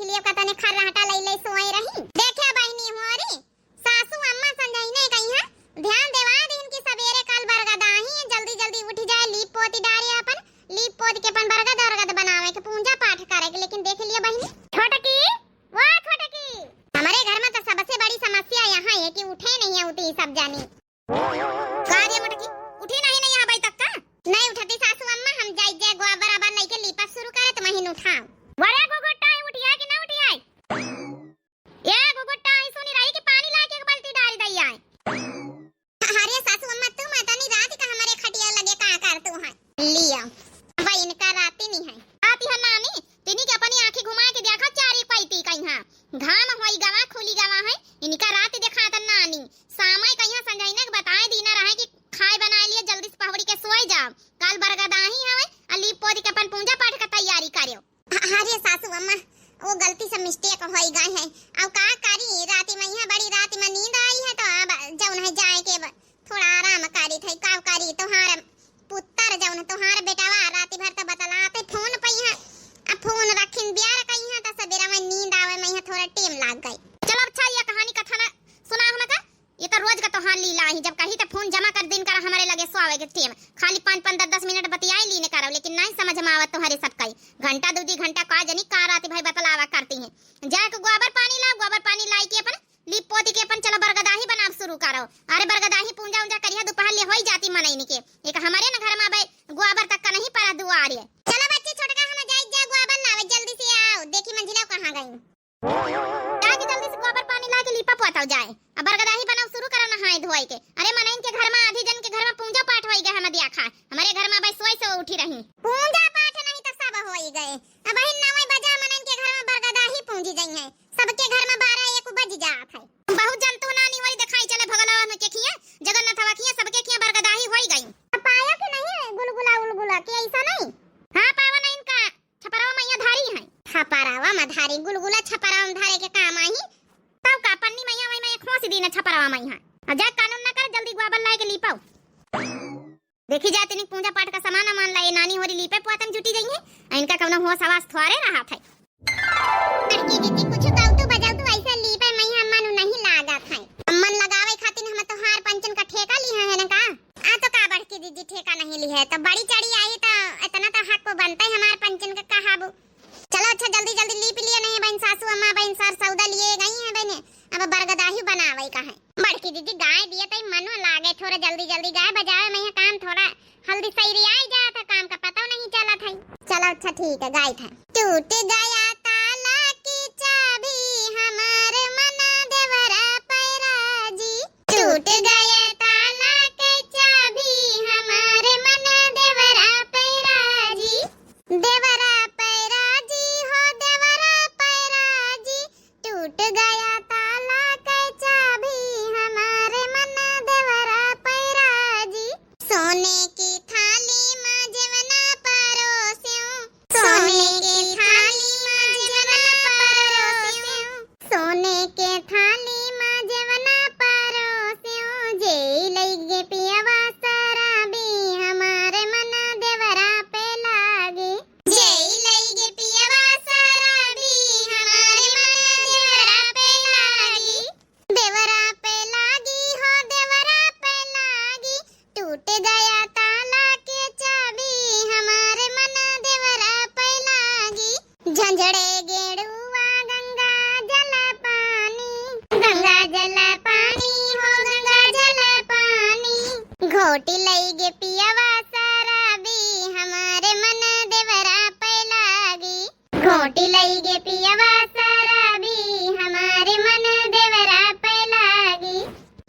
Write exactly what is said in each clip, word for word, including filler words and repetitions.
लिए कतने खर्राटा लई लई सोए रही। देखे बहिनी होरी, सासू अम्मा संझइने कइहाँ ध्यान देवा दीन कि सबेरे काल बरगदाही है, जल्दी जल्दी उठि जाए, लीप पोती डारे अपन, लीप पोत के अपन बरगद अरगद बनावे के, पूजा पाठ करे के। लेकिन देख लियो बहिनी, छोटकी, वो छोटकी, हमरे घर मा तो सबसे बड़ी समस्या यहाँ है कि उठे नहीं है उठी सब जानी। का रे मोटकी, उठी नहीं, नहीं आबै तक का? नहीं उठती सासू अम्मा, हम जाई जाए गोबर आबर लइके लीपा शुरू करे, तुमहिन उठाओ। वरे गुगुटाई उठिया कि ना उठिया? ए गुगुटाई सुनी रही कि पानी लाके एक बाल्टी डारी दई आए। अरे सासू अम्मा, तुम इतनी रात का हमारे खटिया लगे का करतू है? लिया, अब इनका राती नहीं है। आती है नानी, तिनी के अपनी आँखी घुमा के देखा चारी पैती कइहाँ। घाम होई गवा, खुली गवा है, इनका रात देखात नानी। सामय कइहाँ संझइने के बताए दीना रहे कि खाए बनाए लिए जल्दी से पहुड़ी के सोए जाओ। काल बरगदाही हवे, आ लीप पोती के अपन पूजा पाठ का तैयारी करियो। अरे सासू अम्मा, वो गलती से mistake होई गए है। अब का करी, राती मा यहाँ बड़ी राती मा नींद आई है, तो अब जौन है जाए के ब-, थोड़ा आराम करी थे। का करी, तोहार पुत्तर जौन है, तोहार बेटवा राती भर तो बतलाते फोन पे यहाँ, अब फोन रखिन बियार कइहाँ, तो सबेरा मा नींद आवे मा यहाँ थोड़ा टेम लाग गई। चलो अच्छा, ये कहानी कथा ना सुना हमका। ये तो रोज का तोहार लीला ही, जब कही तो फोन जमा कर दिन करा हमरे लगे सोवे के टेम, खाली पाँच पाँच दस दस मिनट बतियाई लीने करो, लेकिन नहीं समझ मा आवत तोहरे सब कई। घंटा दो दी घंटा का जनी का राती भाई बतलावा करती हैं। जाके गोबर पानी लाओ, गोबर पानी लाई के अपन लीप पोती के अपन चलो बरगदाही बनाब शुरू करो। अरे बरगदाही पूंजा उंजा करिया, दोपहर ले होई जाती मनई के। एक हमरे न घर मा अबे गोबर तक का नहीं पड़ा दुआरे। चलो बच्ची छोटका, हम जाई जा गोबर लावे, जल्दी से आओ, देखी मंझिला कहाँ गई। जाके जल्दी से गोबर पानी लाके लीपा पोतल जाए। अब बरगदाही बनाओ शुरू करो नहाए धोए के। अरे मनइन के घर मा, आधी जन के घर मा पूंजा पाठ होई गए, हम दिया खा। हमरे घर मा भाई सोए से उठी रही। पूंजा पाठ नहीं तो सब होई गए। अब ही नवे बजा मनइन के घर मा बरगदाही पूंजी गई है। सबके घर मा बारह एक बज जात है। बहुत जंतु नानी वाली दिखाई चले भगलवा में के खिया, जगन्नाथवा खिया, सबके खिया बरगदाही होई गई। पाया के नहीं गुलगुला उलगुला के ऐसा नहीं। हाँ पावा नहीं इनका। छपरावा मैया धारी हैं। छपरावा मा धारी, गुलगुला छपरावा मा धारे के काम आई। तब का पन्नी मैया वही मैया खोस दी ना छपरावा मैया। आ जा कानून ना कर, जल्दी गोबर लाए के लीपाओ। देखी जाए तनिक पूजा पाठ का सामान अमान लाए, नानी होरी लीपे पोतन जुटी गई है। आ इनका कौनो होश हवास थोड़े रहा था। बड़की दीदी कुछ गाउतू बजाउतू ऐसे लीपे मैया मन नहीं लागत है। मन लगावे खातिर हम तोहार पंचन का ठेका लिहा है ना का? आ तो का बड़की दीदी ठेका नहीं ली है, तो बड़ी चढ़ी आई तो इतना तो हक को बनता है हमार पंचन का कहाबू। चलो अच्छा जल्दी जल्दी लीप लिए नहीं बहन, सासू अम्मा बहन सार सौदा लिए गई है बहने, अब बरगदाही बनावे का है। बड़की दीदी गाय दिए तई मनो लागे, थोड़ा जल्दी जल्दी गाय बजावे में यह काम थोड़ा हल्दी सैरी आई जात है, काम का पता नहीं चलत है। चलो अच्छा ठीक है, गाय था। टूट गया ताला की चाबी हमारे मना देवरा पैरा जी। टूट गया ताला के चाबी हमारे मना देवरा पैरा जी। देवरा पैरा जी हो देवरा पैरा जी। टूट गया ताला के चाबी हमारे मना देवरा पैरा जी। सोने की थाली मा जेवना परोस्यो। सोने की थाली मा जेवना परोस्यो। सोने के थाली मा जेवना परोस्यो। जे लइगे पियवा शराबी हमारे मना देवरा पे लागी। जे लइगे पियवा शराबी हमारे मना देवरा पे लागी। देवरा पे लागी हो देवरा पे लागी। टूट गया ताला के चाबी हमारे मना देवरा पे लागी। झंझड़े गेड़ुआ गंगा जल पानी। गंगा जल पानी हो गंगा जल पानी। घोटी लइगे पियवा शराबी हमारे मना देवरा पे लागी। घोटी लइगे पियवा शराबी हमारे मना देवरा पे लागी।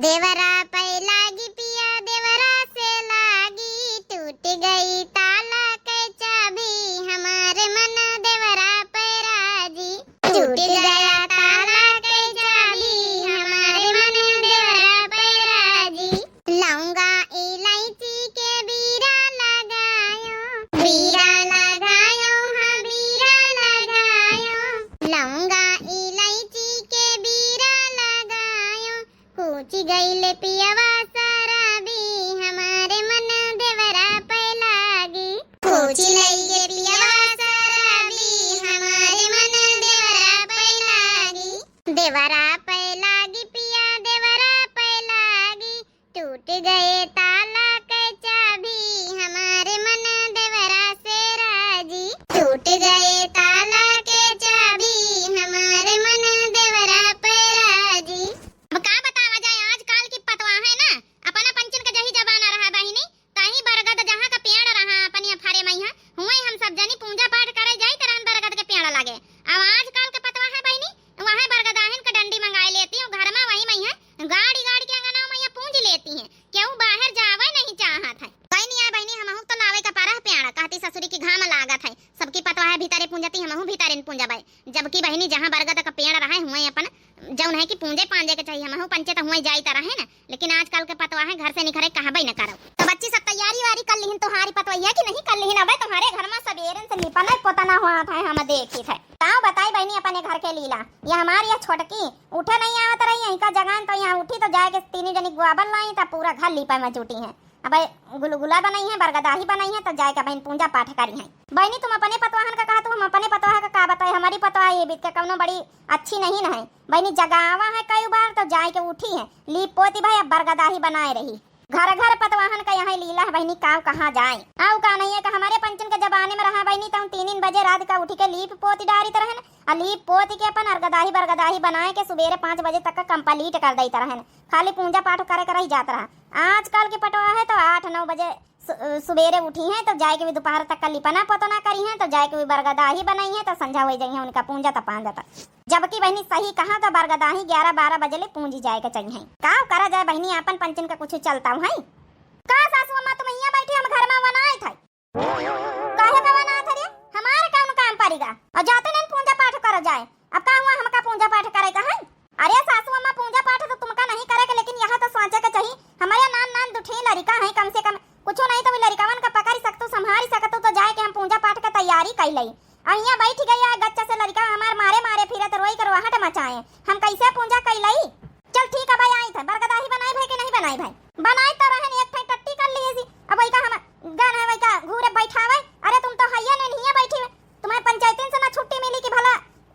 देवरा पे लागी पिया देवरा से लागी। टूट गई ताला के चाबी हमारे मना देवरा पे राजी। टूट गया ताला के चाबी हमारे मना देवरा पे राजी। लौंगा इलायची के बीरा लगायो। बीरा लगायो, हाँ बीरा लगायो। लौंगा इलायची के बीरा लगायो। कूची गईले पियवा शराबी हमारे मना देवरा पे लागी। कूची लइगे पियवा शराबी हमारे मना देवरा देवरा पे लागी पिया, देवरा पे लागी, टूट गए ताला के चाबी, हमारे मन देवरा से राजी। टूट गए ताला के चाबी, हमारे मन देवरा पे राजी। अब का बतावा जाए, आजकल की पतवा है ना, अपना पंचन का जही जमाना रहा बहिनी, तहीं बरगद जहाँ का पेड़ रहा अपन यहाँ फरे मइहाँ, हुआं हम सब जनी पूजा पाठ करे जाइत रहन बरगद के पेड़ लगे। अब आजकल के पतवा है बहिनी, वहाँ बरगदाहिन का डंडी मंगाए लेती हूँ, घर में वही मइहाँ गाड़ी गाड़ी के अंगना मइहाँ पूज लेती हैं, केहू बाहर जावे नहीं चाहत है। कहीं नहीं आए बहिनी, हमहू तो लावे का परह पेड़, कहती ससुरी की घाम लागत है, सबकी पतवा है भीतरे पूजती, हमहू भीतरे न पूजबे। जबकि बहिनी जहाँ बरगद का पेड़ रहे हुआं अपन जौन है कि पूजे पांजे के चाहिए, हमहू पंचे तो हुआं जाइत रहे न, लेकिन आजकल के पतवा है घर से निकरे कहबे न करो। तो बच्ची सब तैयारी वारी कर लिहिन, तोहारी पतवैया कि नहीं कर लिहिन? अबे तुम्हारे घर में सबेरन से लिपना पोतना हुआ था, हम देखी थे। ताऊ बताई बहिनी अपने घर के लीला, ये हमारी यह छोटकी उठे नहीं आवत रही, यहीं का जगान तो यहाँ उठी तो जाए के तीनों जनी गोबर लाई तो पूरा घर लीपे में जुटी है। अब गुलगुला बनाई है, बरगदाही बनाई है, तो जाए के बहिन पूजा पाठ करी है। बहिनी तुम अपने पतवाहन का कहा, तुम अपने पतवाह का का बताए, हमारी पतवाह ये बीत के कौनो बड़ी अच्छी नहीं न है। बहिनी जगावा है कई बार तो जाए के उठी है, लीप पोती भाई अब बरगदाही बनाए रही। घर घर पतवाहन का यहाँ लीला है बहिनी, काव कहाँ जाए। आऊ का नहीं है कि हमारे पंचन के जमाने में रहा बहिनी, तो हम तीन तीन बजे रात का उठी के लीप पोती डारित रहन, आ लीप पोती के अपन अरगदाही बरगदाही बनाए के सुबेरे पाँच बजे तक का complete कर देत रहन। खाली पूजा पाठ करे के रह जात रहा। आजकल के पटवा है तो आठ नौ बजे सु-, सुबेरे उठी हैं तो जाए के भी दोपहर तक का लिपना पोतना करी हैं, तो जाए के भी बरगदाही बनाई हैं, तो संझा हो जाई है उनका पूंजा त पांजा त। जबकि बहिनी सही कहा तो बरगदाही ग्यारह बारह बजे ले पूंजी जाए के चाहिए। का करा जाए बहिनी, आपन पंचन का कुछ चलता है। का सासू अम्मा तुम यहाँ बैठी, हम घर में बनाए थे। काहे का बनाए थे रे? हमार काम काम परिगा। और जाते नहीं पूंजा पाठ करा जाए। अब का हुआ, हमका पूंजा पाठ करे का है? अरे सासू अम्मा, पूजा पाठ तो तुमका नहीं करे के, लेकिन यह तो सोचे के चाहिए, हमारे नान नान दुठे लड़िका हैं, कम से कम कुछ नहीं तो भी लड़िकावन का पकड़ सकतू, संभाल सकतू, तो जाए के हम पूजा पाठ का तैयारी कर लई। और यहाँ बैठ गई है गच्चा से लड़िका हमार मारे मारे फिरत रोई के रोहट मचाए, हम कैसे पूजा कर लई? चल ठीक है भाई, आई थे बरगदाही बनाए भाई कि नहीं बनाए भाई? बनाए तो रहन, एक ठे टट्टी कर लिए सी, अब वही का हम गन है वही का घूरे बैठावे। अरे तुम तो हैया नहीं, नहीं बैठी हुए, तुम्हें पंचायतन से ना छुट्टी मिली कि भला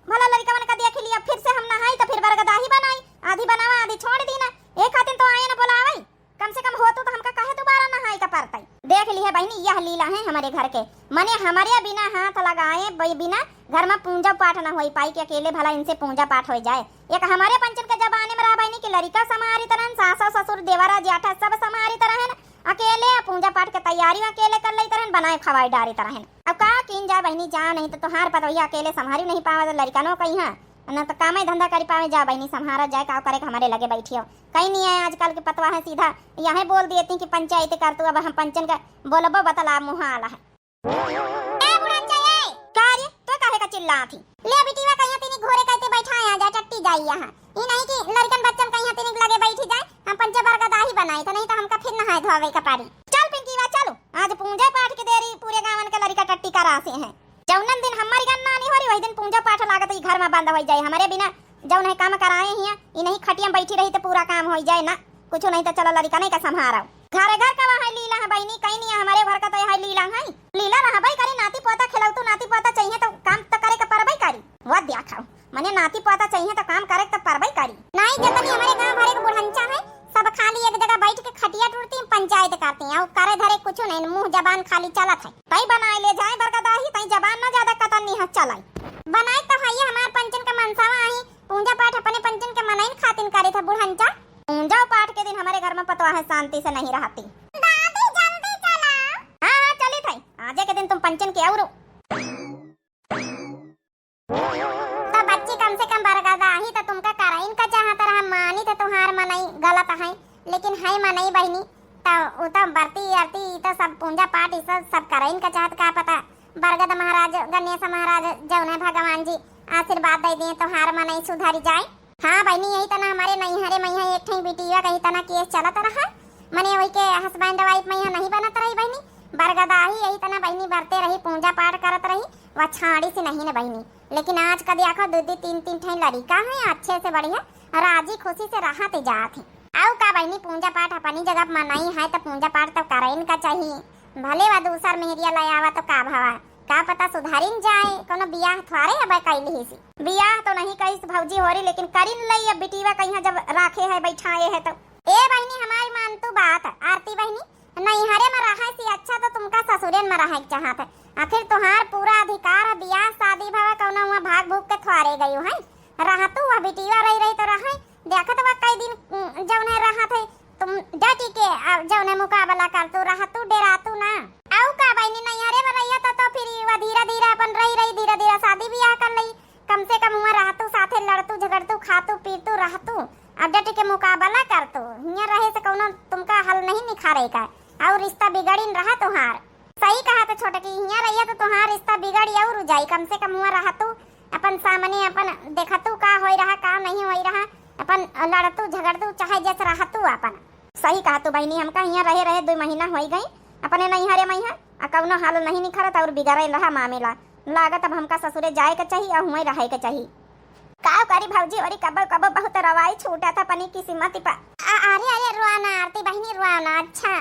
भला लड़िकवन का देख लिया, फिर से हम नहाई तो फिर बरगदाही बनाई, आधी बनावा आधी छोड़ दी ना। ए खातिर तो आए ना बोलावे, कम से कम होतू तो हमका कहे दोबारा नहाई का परतई। देख लिहे बहिनी, यह लीला है हमारे घर के, मने हमारे बिना हाथ लगाए ब-, बिना घर में पूजा पाठ ना होई पाई कि अकेले भला इनसे पूजा पाठ हो जाए। एक हमारे पंचन के जमाने में रहा बहिनी कि लड़िका समारित रहन, सासा ससुर देवरा जेठा सब समारित रहन, अकेले पूजा पाठ के तैयारी अकेले कर लेत रहन, बनाए खवाए डारित रहन। अब का कीन जाए बहिनी, जा नहीं तो तोहार पतोहिया अकेले संभारी नहीं पावे, तो लड़िकनो कहीं है, न तो कामे धंधा करी पावे। जा बहिनी संभारा जाए, का करे के हमारे लगे बैठियो। कहीं नहीं है आजकल के पतवा है, सीधा यही बोल दिए थी कि पंचायत कर तू, अब हम पंचन का बोलबो बतला मुँह आला है। ए बुढ़न चाहिए। का रे, तो काहे का चिल्ला थी? ले बिटिया कहीं तीनी घोरे कहते बैठा है, जा टट्टी जाई यहाँ। ई नहीं कि लड़कन बच्चन कहीं तीनी लगे बैठी जाए, हम पंचे बरगदाही बनाई तो नहीं तो हमका फिर नहाए धोवे का पारी। चल पिंकीवा चलो, आज पूजा पाठ के देरी पूरे गाँवन के लड़िका टट्टी करा से हैं। जौनन दिन हमारी गन्ना नहीं हो रही वही दिन पूजा पाठ लागत ई घर में बंद हो जाए, हमारे बिना जौन है काम कराए हिया, ई नहीं खटिया में बैठी रही तो पूरा काम हो जाए ना। कुछ नहीं तो चलो लड़िका नहीं का संभारो। घर घर का वहाँ लीला है बहिनी, कहीं नहीं है, हमारे घर का तो यहाँ लीला है। लीला रहबे करे, नाती पोता खिलौतू, नाती पोता चाहिए तो काम तो करे के परबे करी। वो देखो, मने नाती पोता चाहिए तो काम करे के तो परबे करी। नहीं, जतनी हमारे गाँव भरे के बुढ़ंचा है, सब खाली एक जगह बैठ के खटिया टूटती हैं, पंचायत करती हैं, और करे धरे कुछ नहीं, मुँह जबान खाली चलत है। तई बनाए ले जाए बरगदाही, तई जबान ना ज्यादा कतरनी है चलाई। बनाए तो है ये हमार पंचन का मनसावा आही, पूजा पाठ अपने पंचन के मनइन खातिन करे थे बुढ़ंचा। पूजा पाठ के दिन हमारे घर में पतवा है शांति से नहीं रहती। दादी जल्दी चलाओ। हाँ हाँ चली थे, आजे के दिन तुम पंचन के और तो बच्ची कम से कम बरगदाही तो तुमका कराइन का चाहत रहा, मानी तो तुम्हार मनई गलत है, लेकिन है मनई बहिनी, तो उ तो बरती अरती, ई तो सब पूजा पाठ, ई सब, सब कराइन का चाहत, का पता बरगद महाराज, गणेश महाराज, जौन है भगवान जी आशीर्वाद दे दिए, तुम्हार मनई सुधर जाए। हाँ बहिनी, यही तना हमारे नैहरे में यहाँ एक ठे बिटिया कही तना केस चलत रहा, मने वही के husband wife में यहाँ नहीं बनत रही बहिनी, बरगदाही यही तना बहिनी बरते रही, पूजा पाठ करत रही, वह छाड़ी से नहीं न बहिनी। लेकिन आज का देखो दो दो तीन तीन ठे लड़िका है, अच्छे से बढ़िया राजी खुशी से रहत जात है। आऊ का बहिनी, पूजा पाठ अपनी जगह मनई है तो पूजा पाठ तो करइन का चाहिए, भले वह दूसर मेहरिया ले आवा तो का भवा, का पता सुधरिन जाए, कउनो बियाह थ्वारे अबे कइ लिहिसी। बियाह तो नहीं कइस भौजी होरी, लेकिन करिन लई अब बिटिया कहियाँ जब राखे है, बैठाए है तो। ए बहिनी, हमारी मान तू बात, आरती बहिनी, नैहरे में रहइसी अच्छा तो तुमका ससुरेन में रहइ के चाहत है। आखिर तुहार पूरा अधिकार है, बियाह शादी भवा कउनो हुआ भाग भूग के थ्वारे गयू है। रहतू वह बिटिया रही रही तो रहइ, देखत बा कई दिन, उम, जउने रहत है, तुम डटी के, आ, जउने मुकाबला करतू, रहतू, डेरातू ना। अउ का बहिनी, नैहरे में रहिया तो, तो फिर ई वा धीरे धीरे अपन रही रही, धीरे धीरे शादी बियाह कर लई। कम से कम हुआ रहतू, साथे लड़तू, झगड़तू, खातू, पीतू, रहतू। अब डटी के मुकाबला करतू। हियाँ रहे से कउनो तुमका हल नहीं निखारे का। अउ रिश्ता बिगड़िन रहा तुहार। सही कहा तो छोटकी, हियाँ रहिया तो तुहार रिश्ता बिगड़ी अउर जाई। कम से कम हुआ रहतू, अपन सामने अपन देखतू का होई रहा, का नहीं होई रहा, अपन लड़तू झगड़तू चाहे जस रहतू अपन। सही कहा तू बहिनी, हमका हियाँ रहे रहे दुइ महीना होई गई अपने नैहरे में, आ कउनो हाल नहीं निखरत अउर बिगड़े रहा मामला। लागत अब हमका ससुरे जाए के चाही अउर हुआं रहे के चाही। का करी भौजी, ओरी कबो कबो बहुत रवाई छूटत है अपनी किस्मत पर। आ, अरे अरे, रोआ ना आरती बहिनी, रोआ ना। अच्छा,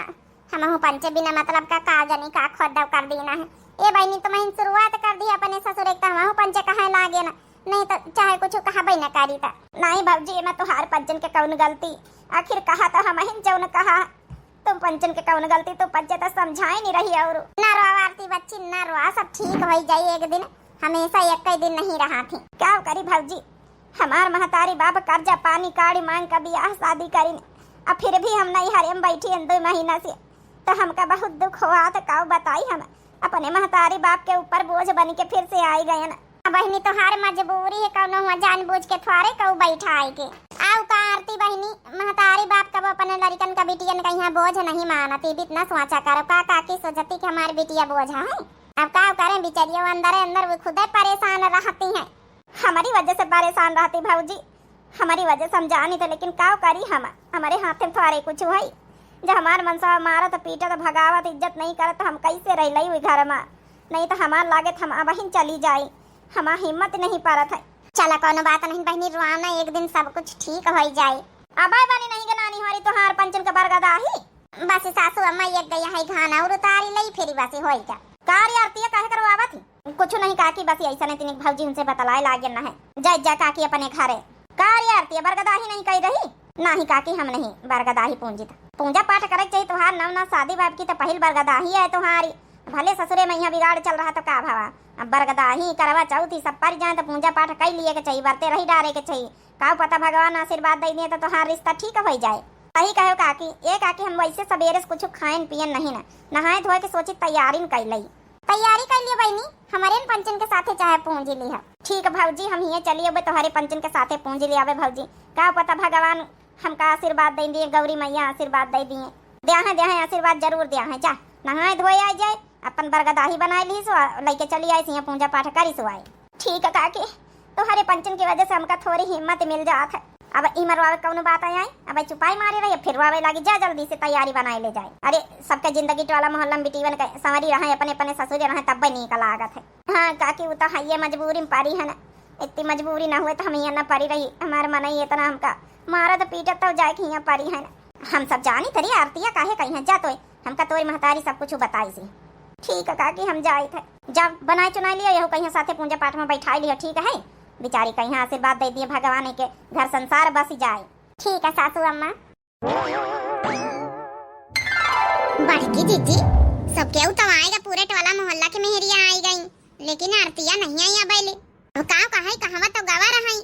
हमहू पंचे बिना मतलब का का जानी का खोदव कर दीना है। ए बहिनी, तुमहिन शुरुआत कर दी अपने ससुरे के, तो हमहू पंचे कहे लागे ना, नहीं तो चाहे कुछ कहबे न करी त। नहीं भौजी, एमा तुहार पंचन के कउन गलती, आखिर कहा तो हमहिन जउन कहा, तुम पंचन के कउन गलती, तुम पंचे तो समझाए नहीं रही। अउर ना रोआ आरती बच्ची, ना रोआ, सब ठीक होई जाई एक दिन, हमेशा एक ही दिन नहीं रहा थी। का करी भौजी, हमार महतारी बाप कर्जा पानी काढ़ी मांग का बियाह शादी करिन, अब फिर भी हम नैहरे में बैठी हैं दुइ महीना से, तो हमका बहुत दुख हुआ। तो का बताई, हम अपने महतारी बाप के ऊपर बोझ बन के फिर से आई गयन। अब बहिनी, तोहार मजबूरी है, कउनो हुआ जानबूझ के थ्वारे कउ बैठाए के। अउ का आरती बहिनी, महतारी बाप कब अपने लड़िकन का बिटियन का यहाँ बोझ नहीं मानत, ई भी इतना सोचा करो। का काकी सोचती कि हमार बिटिया बोझ है? अब का करें बिचरिया, वो अंदरे अंदर वो खुदे परेशान रहती हैं। हमरी वजह से परेशान रहती भौजी, हमरी वजह से हम जानी थे, लेकिन का करी हम, हमरे हाथे में थोड़े कुछ होई। जब हमार मनसवा मारत, पीटत, भगावत, इज्जत नहीं करत, तो हम कैसे रह लई ओई घर में? नहीं तो हमार लागे तो हम अबहिन चली जाई, हमार हिम्मत नहीं परत है। चला, कउनो बात नहीं बहिनी, रोआ ना, एक दिन सब कुछ ठीक होई जाई। अबे बनी नहीं के नानी होरी तोहार पंचन के बरगदाही। बस सासू अम्मा, एक गया है घाना अउर उतारी लई, फिर बस होई का। का रे आरतिया, काहे करवावत ही? कुछ नहीं काकी, बस ऐसा नहीं, तिनिक भौजी उनसे बतलाए लागे ना है। जा, जा काकी अपने घरे। का रे आरतिया, बरगदाही नहीं कही रही? नहीं काकी, हम नहीं बरगदाही पूंजित। पूजा पाठ करे के चाहिए तोहार, नव ना शादी बाब की तो पहिल बरगदाही है तोहारी। भले ससुरे में यहाँ बिगाड़ चल रहा तो का भवा, अब बरगदाही करवा चौथी सब पर जाए तो पूजा पाठ कर लिए के चाहिए, बरते रही डारे के चाहिए। का पता भगवान आशीर्वाद दे दिए तो तोहार रिश्ता ठीक हो जाए। सही कहो काकी। ए काकी, हम वैसे सबेरे से कुछ खाएन पियन नहीं ना, नहाए धोए के सोची तैयारी न कैलई। तैयारी कर लियो बहिनी, हमारे न पंचन के साथे चाहे पूंजी लिहा। ठीक भौजी, हम हिये चली अबे तोहरे पंचन के साथे पूंजी ले आवे भौजी। का पता भगवान हमका आशीर्वाद दे दिए, गौरी मैया आशीर्वाद दे दिए। द्या है, द्या है, आशीर्वाद जरूर द्या है। जा, नहाए धोए आ जाए, अपन बरगदाही बनाए ली सो, लइके चली आई सिया पूजा पाठ करी सो आए। ठीक है काकी, तोहरे पंचन की वजह से हमका थोड़ी हिम्मत मिल जात है। अब ई मरवावे कौनो बात आई, अब चुपाई मारे रही, फिर रोवे लागी। जा जल्दी से तैयारी बनाए ले जाए। अरे सबके जिंदगी टोला मोहल्ला में बिटीवन के संवरी रहे, अपने अपने ससुरे रहे, तब नीक लागत है। हाँ काकी, वो तो है ये मजबूरी में परी है ना, इतनी मजबूरी ना हुए तो हम यहाँ ना परी रही। हमारे मन ही इतना हमका मारत पीटत तो जाए कि यहाँ परी है ना। हम सब जानी तरी आरतिया काहे कही है, जा तो हमका तोरी महतारी सब कुछ बताई सी। ठीक है काकी, हम जाइत है। जा बनाए चुनाए लियो, यहू कहिया साथे पूजा पाठ में बैठाई लियो, ठीक है? बिचारी कहिया आशीर्वाद दे दिए भगवान के घर संसार बस जाए। ठीक है सासू अम्मा। बड़की जीजी, सब केहू तो आएगा, पूरे टोला मोहल्ला के मेहरिया आई गई, लेकिन आरतिया नहीं आई अबैले। अब का कहई, कहवा तो गवा रहई।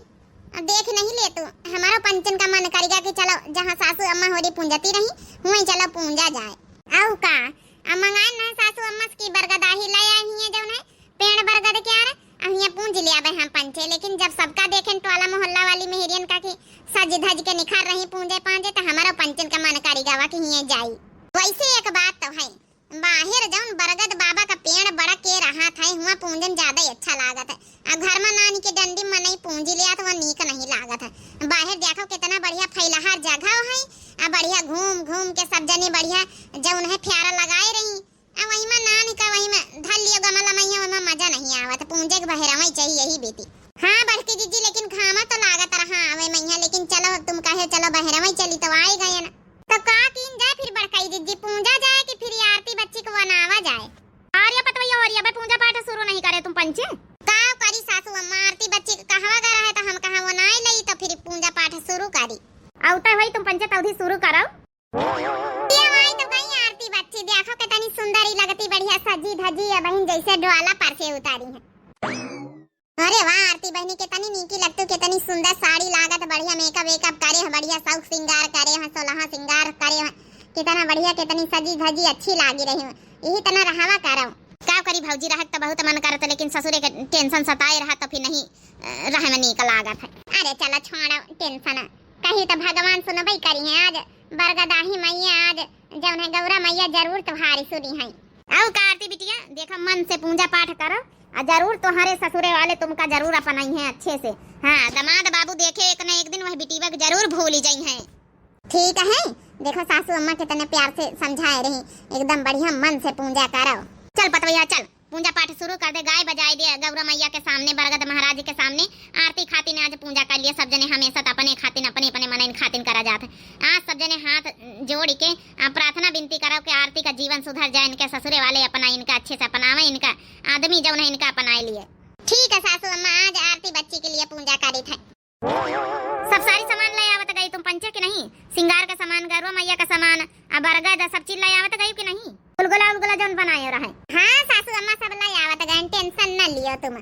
अब देख नहीं ले तू, हमारो पंचन का मन करेगा कि चलो जहाँ सासू अम्मा होरी पूंजती रही, हुई चलो पूंजा जाए। आऊ का, अब मंगाए ना सासू अम्मा से की बरगदाही ले आई है जौन है पेड़ बरगद के आरे, अब हियाँ पूंज ले आवे हम पंचे। लेकिन जब सबका देखेन टोला मोहल्ला वाली मेहरियन का कि सज धज के निखर रही पूंजे पांजे, तो हमारो पंचन का मन करेगा वा कि हियाँ जाई। वैसे एक बात तो है, बाहर जौन बरगद बाबा का पेड़ बड़ा के रहा था, हुआ पूंजन ज्यादा ही अच्छा लागत है। अब घर में नानी के डंडी मनई पूंजी लिया तो वो नीक नहीं लागत है। बाहर देखो कितना बढ़िया फैलहार जगह है, आ बढ़िया घूम घूम के सब जनी बढ़िया जौन है प्यारा लगाए रही। आ वही में नानी का वही में धर लियो गमला में, वही में मजा नहीं आवत, पूंजे के बहरवा ही चाहिए यही बेटी। हाँ बड़की जीजी, लेकिन घामा तो लागत रहा आवे मैया, लेकिन चलो तुम कहे चलो बहरवा ही चली तो आए गए ना। तो का कीन जाए फिर बड़काई दीदी, पूंजा जाए कि फिर आरती बच्ची को बनावा जाए? अरे पतवैया हो रही है, अबे पूंजा पाठ शुरू उतारी है। अरे वाह आरती बहिनी, कितनी नीकी लगतू, कितनी सुंदर साड़ी लागत, बढ़िया मेकअप वेकअप करे है, बढ़िया शौक सिंगार करे है, सोलहा सिंगार करे है, कितना बढ़िया, कितनी सजी धजी अच्छी लागी रही है। यही तना रहवा करो। का करी भौजी, रहत तो बहुत मन करत, लेकिन ससुरे के टेंशन सताए रहत तो फिर नहीं, अ, रहे में नीक लागत है। अरे चलो छोड़ो टेंशन, कहीं तो भगवान सुनबई करी है। आज बरगदाही मैया, आज जौन है गौरा मैया जरूर तुम्हारी सुनी है। अउ का आरती बिटिया, देखा मन से पूजा पाठ करो, आ जरूर तुम्हारे ससुरे वाले तुमका जरूर अपनाई हैं अच्छे से। हाँ, दामाद बाबू देखे एक न एक दिन वह बिटिया के जरूर भूली जाई हैं। ठीक है, देखो सासू अम्मा कितने प्यार से समझाए रही, एकदम बढ़िया मन से पूजा करो। चल पतवैया चल, पूजा पाठ शुरू कर दे, गाय बजाए दे गौरा मैया के सामने, बरगद महाराज के सामने। आरती खातिन आज पूजा कर लिए सब जने, हमेशा तो अपने खातिन, अपने अपने मनइन खातिन करा जात है। आज सब जने हाथ जोड़ के आ प्रार्थना विनती करो कि आरती का जीवन सुधर जाए, इनके ससुरे वाले अपना इनका अच्छे से अपनावे, इनका आदमी जौन है इनका अपनाए लिए। ठीक है सासू अम्मा, आज आरती बच्ची के लिए पूजा करी थे। सब सारी सामान ले आवत गई तुम पंचे के नहीं, सिंगार का सामान, गौरा मैया का सामान, आ बरगद, सब चीज ले आवत गई कि नहीं? गुलगुला उलगुला जौन बनाए रहे। हाँ सासू अम्मा, सब ले आवत गए, टेंशन न लियो तुम।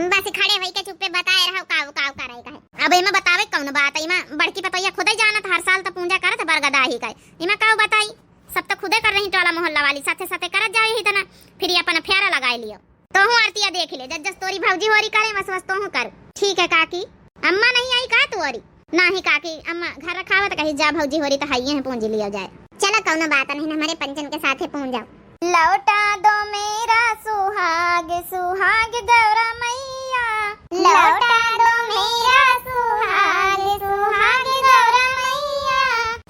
बस खड़े होई के चुप्पे बताए रहो काव काव करे का है। अब एमा बतावे कौन बात है, एमा बड़की पतोहिया खुदे जानत, हर साल तो पूजा करत बरगदाही का। एमा काव बताई, सब तो खुदे कर रही टोला मोहल्ला वाली, साथे साथे करत जाए ही तना, फिर ये अपन फेरा लगाए लियो। तोहू आरतिया देख ले, जस जस तोरी भौजी होरी करे, वस वस तोहू कर। ठीक है काकी। अम्मा नहीं आई का तोरी? नाही काकी, अम्मा घर रखावत कही जा भौजी होरी तो हइये है, पूंजी लियो जाए। चलो कौनो बात नहीं, हमारे पंचन के साथे पूंज जाओ। लौटा दो मेरा सुहाग, सुहाग गौरा मैया। लौटा दो मेरा सुहाग, सुहाग गौरा मैया।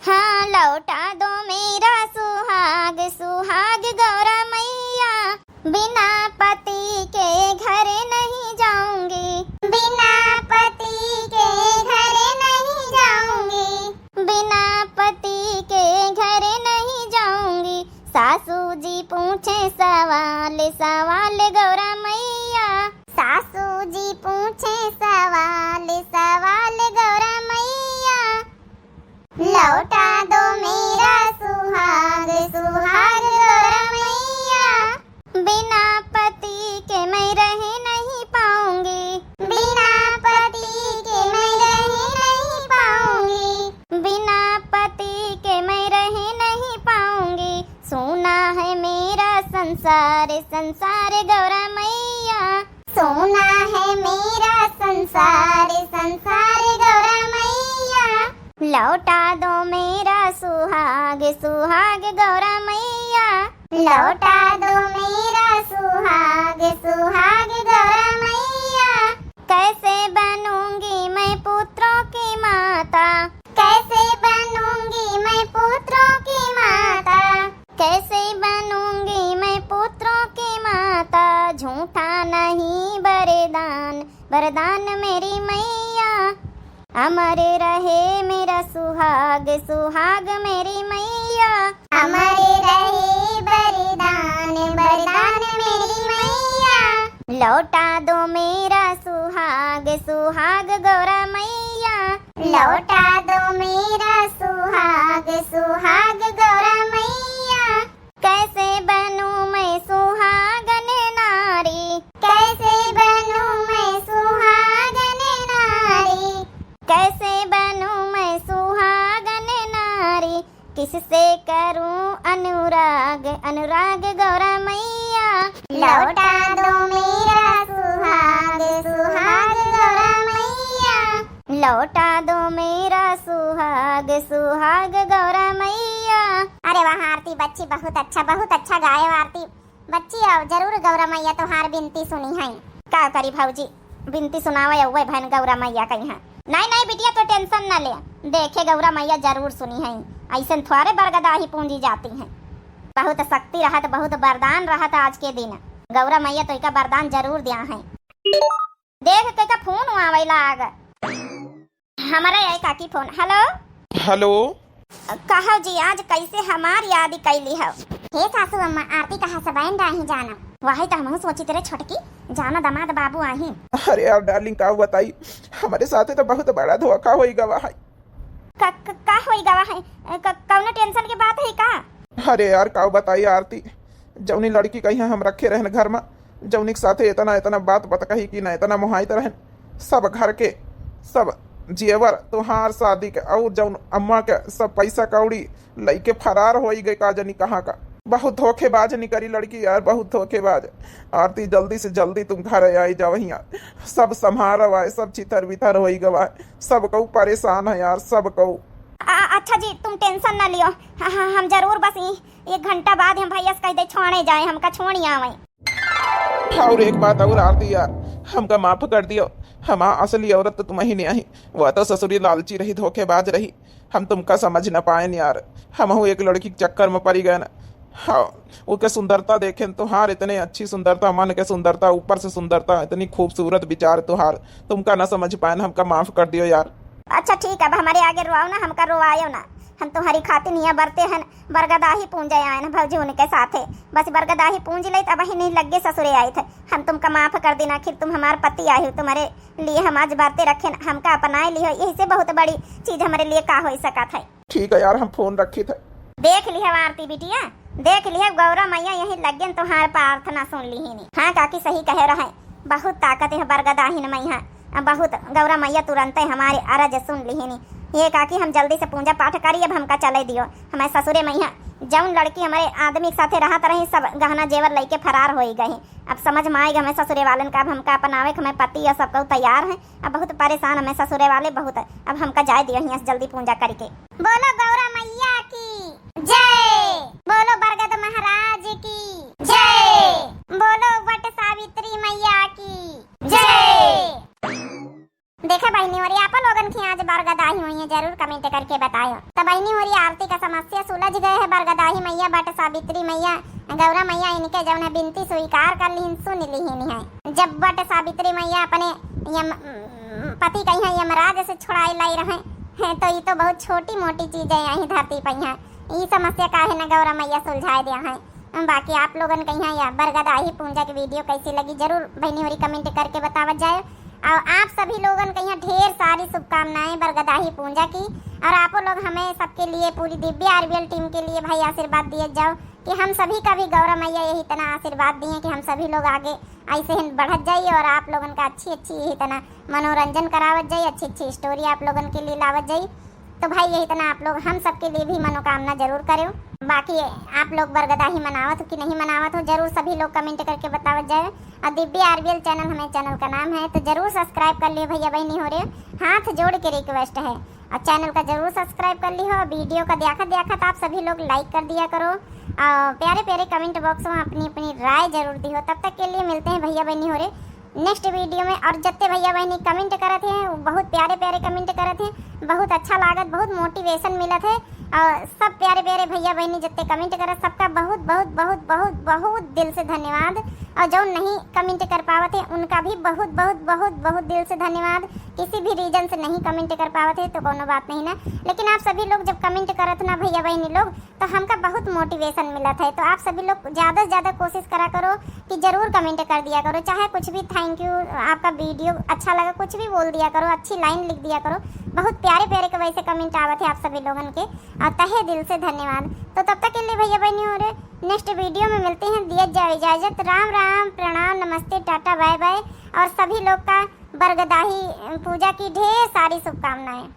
हाँ, लौटा दो मेरा सुहाग, सुहाग गौरा मैया। बिना पति के घर नहीं जाऊंगी। बिना पति के घर नहीं जाऊंगी। बिना पति के घर नहीं जाऊंगी। सासू जी पूछे सवाल, सवाल गौरा मैया। सासू जी पूछे सवाल, सवाल गौरा मैया। लौटा दो मेरा सुहाग, सुहाग गौरा मैया। बिना पति के मैं रह नहीं पाऊंगी। बिना पति के मैं रह नहीं पाऊंगी। बिना पति के मैं रह नहीं पाऊंगी। सूना है मेरा संसार, संसार गौरा मैया। सूना है मेरा संसार, संसार गौरा मैया। लौटा दो मेरा सुहाग, सुहाग गौरा मैया। लौटा दो मेरा सुहाग, सुहाग गौरा मैया। कैसे बनूंगी मैं पुत्रों की माता? कैसे बनूंगी मैं पुत्रों की माता? कैसे बनूंगी मैं पुत्रों की माता? झूठा नहीं वरदान, वरदान मेरी मैया। अमर रहे मेरा सुहाग, सुहाग मेरी मैया। अमर रहे वरदान, वरदान मेरी मैया। लौटा दो मेरा सुहाग, सुहाग गौरा मैया। लौटा दो मेरा सुहाग, सुहाग गौरा मैया। कैसे बनूं मैं सुहागन नारी? कैसे बनूं मैं सुहागन नारी? कैसे बनूं मैं सुहागन नारी? किससे करूं अनुराग, अनुराग गौरा मैया? लौटा दो मेरा सुहाग, सुहाग गौरा मैया। लौटा दो मेरा सुहाग, सुहाग गौरा मैया। अरे वाह आरती बच्ची, बहुत अच्छा, बहुत अच्छा गायो आरती बच्ची। आओ जरूर गौरा मैया तोहार बिनती सुनी है। का करी भौजी, बिनती सुनावे अउवे भैन गौरा मैया कही है। नहीं नहीं बिटिया, तो टेंशन न ले, देखे गौरा मैया जरूर सुनी है। ऐसन थोड़े बरगदाही पूंजी जाती हैं। बहुत शक्ति रहत, बहुत वरदान रहत आज के दिन। गौरा मैया तो इका वरदान जरूर दिया है। देख के का फोन आवे लाग। हमारा यही काकी फोन। हेलो। हेलो। कहो जी, आज कैसे हमार याद कैली हो? हे सासू अम्मा, आरती कहाँ से बहन रही जाना? वही तो हमहू सोचित रहे छोटकी, जाना दामाद बाबू आही। अरे यार डार्लिंग, का बताई, हमारे साथे तो बहुत बड़ा धोखा होई गवा है। का, का, का होई गवा है? क-, कौनो टेंशन के बात है का? अरे यार, का बताई आरती, जौनी लड़की कहीं हम रखे रहन घर में, जौनी के साथे इतना, इतना बात बतकही कि ना इतना मोहाइत रहन। सब घर के, सब जेवर तोहार शादी के और जौन अम्मा के सब पैसा कौड़ी लइके फरार होई गए का जनी कहाँ का। बहुत धोखेबाज निकरी लड़की यार, बहुत धोखेबाज। आरती, जल्दी से जल्दी तुम घर आई जाओ हियाँ, सब संभारो आए, सब छितर बितर होई गवा है, सब कऊ परेशान है यार, सब कऊ। आ, अच्छा जी, तुम tension ना लियो। हाँ, हाँ, हम जरूर बस ई एक घंटा बाद हम भैया से कह दे छोड़े जाए, हमका छोड़ी आवे। और एक बात और आरती यार, हमका माफ कर दियो। हमार असली औरत तो तुम ही नहीं आई, वह तो ससुरी लालची रही, धोखेबाज रही। हम तुमका समझ न पाएन यार, हमहू एक लड़की के चक्कर में पड़ी गए ना। हाँ, ओके सुंदरता देखेन तोहार, इतने अच्छी सुंदरता, मन के सुंदरता, ऊपर से सुंदरता, इतनी खूबसूरत विचार तोहार, तुमका न समझ पाएन, हमका माफ कर दियो यार। अच्छा ठीक, अब हमरे आगे रोआओ ना, हमका रोआयो ना। हम तुम्हारी खातिर हियाँ बरते हन, बरगदाही पूंजे आएन भौजी उनके साथे। बस बरगदाही पूंज लेत, अबहिं नहीं लगे ससुरे आइत है। हम तुमका माफ कर दीन, आखिर तुम हमार पति आए हो, तुम्हारे लिए हम आज बरते रखेन, हमका अपनाए लिहो, यही से बहुत बड़ी चीज हमरे लिए का होई सकत है। ठीक है यार, हम फोन रखित है। देख लिहे आरती बिटिया, देख लिहे, गौरा मैया यही लगे तोहार प्रार्थना सुन लिहिनी। हाँ काकी, सही कहे रहे, बहुत ताकत है बरगदाहिन मैया। अब बहुत गौरा मैया तुरंते हमारे अरज सुन लिहिनी। ये काकी, हम जल्दी से पूजा पाठ करी, अब हमका चले दियो। हमारे ससुरे मैया, जौन लड़की हमारे आदमी के साथे रहत रही, सब गहना जेवर लइके फरार होई गई। अब समझ में आएगा हमें ससुरे वालन का, अब हमका अपनावे के हमें पति और सबको तैयार है। अब बहुत परेशान हमें ससुरे वाले बहुत, अब हमका जाए दियो हियाँ से जल्दी पूजा करके। बोलो गौरा मैया की जय, बोलो बरगद महाराज की जय, बोलो वट सावित्री मैया की जय। देखा बहिनी होरी, आप लोगन के आज बरगदाही हुई है, जरूर comment करके बतायो। तो बहिनी होरी, आरती का समस्या सुलझ गए है, बरगदाही मैया, बट सावित्री मैया, गौरा मैया इनके जौन है बिनती स्वीकार कर लिहिन, सुन लिहिन है। जब बट सावित्री मैया अपने यम, पति कहिया यमराज से छुड़ाए लाई रहे हैं, तो ये तो बहुत छोटी मोटी चीजें यही धरती पर हैं, ये समस्या काहे न गौरा मैया सुलझाए दिया है। बाकी आप लोगन कहिया या बरगदाही पूजा के video कैसी लगी, जरूर बहिनी होरी comment करके बतावत जाए। और आप सभी लोगन कहिया ढेर सारी शुभकामनाएं बरगदाही पूजा की। और आपो लोग हमें सबके लिए, पूरी दिव्या आरबीएल team के लिए भाई आशीर्वाद दिए जाओ कि हम सभी का भी गौरा मैया यही इतना आशीर्वाद दिए कि हम सभी लोग आगे ऐसे ही बढ़त जाइए और आप लोगन का अच्छी अच्छी यही इतना मनोरंजन करावत जाइए, अच्छी अच्छी story आप लोगन के लिए लावत जाइए। तो भाई यही इतना आप लोग हम सबके लिए भी मनोकामना जरूर करें। बाकी आप लोग बरगदाही मनावत हो कि नहीं मनावत हो, जरूर सभी लोग comment करके बतावत जाए। और दिव्या आरबीएल channel हमें channel का नाम है, तो जरूर subscribe कर लियो भैया बहिनी होरे, हाथ जोड़ के request है। और channel का जरूर subscribe कर लियो। Video का देखत देखत आप सभी लोग like कर दिया करो और प्यारे प्यारे comment box में अपनी अपनी राय जरूर दियो। तब तक के लिए मिलते हैं भैया बहिनी होरे next video में। और जत्ते भैया बहिनी comment करत हैं, वो बहुत प्यारे प्यारे comment करत हैं, बहुत अच्छा लागत, बहुत motivation मिलत है। और सब प्यारे प्यारे भैया बहिनी जत्ते comment करत, सबका बहुत बहुत बहुत बहुत बहुत दिल से धन्यवाद। और जो नहीं comment कर पावत है, उनका भी बहुत बहुत बहुत बहुत दिल से धन्यवाद। किसी भी reason से नहीं comment कर पावत है तो कोनो बात नहीं ना, लेकिन आप सभी लोग जब comment करत ना भैया बहिनी लोग, तो हमका बहुत motivation मिलत है। तो आप सभी लोग ज़्यादा से ज़्यादा कोशिश करा करो कि जरूर comment कर दिया करो, चाहे कुछ भी, thank you, आपका video अच्छा लगा, कुछ भी बोल दिया करो, अच्छी line लिख दिया करो। बहुत प्यारे प्यारे के वैसे comment आवत है आप सभी लोगन के, और तहे दिल से धन्यवाद। तो तब तक के लिए भैया बहिनी होरे next video में मिलते हैं, दिया जाए इजाज़त। राम राम, प्रणाम, नमस्ते, टाटा, bye bye। और सभी लोग का बरगदाही पूजा की ढेर सारी शुभकामनाएं।